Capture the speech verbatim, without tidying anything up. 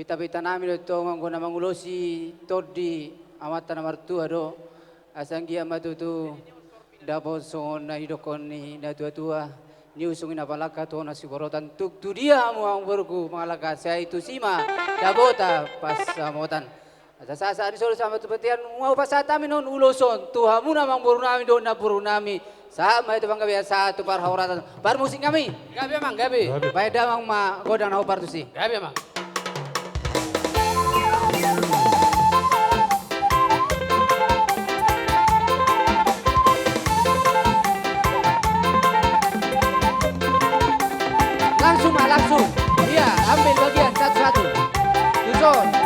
Tapinta nami do tong anggo na mangulosi tondi Amanta na martua do, asa anggiat ma tutu dapot songon na nidokkon ni na tua-tua, niusung i na palangka tu hona siborotan, tung tu dia hamu amang boruku mangalangka, sai tusi ma dapotan pansamotan. Asa sahat-sahat ni solu sahat tu bontean, hupasahat hami nuaeng ulos on tu hamuna amang boru nami dohot namboru nami. Sahat ma i tu panggabean, sahat tu parhorasan. Parmusik nami. Gabe amang, gabe. Gabe. Baen damang ma gondang na hombar tusi. Gabe amang. Langsung ma, langsung. Iya, ambil bagian satu-satu. Tuson.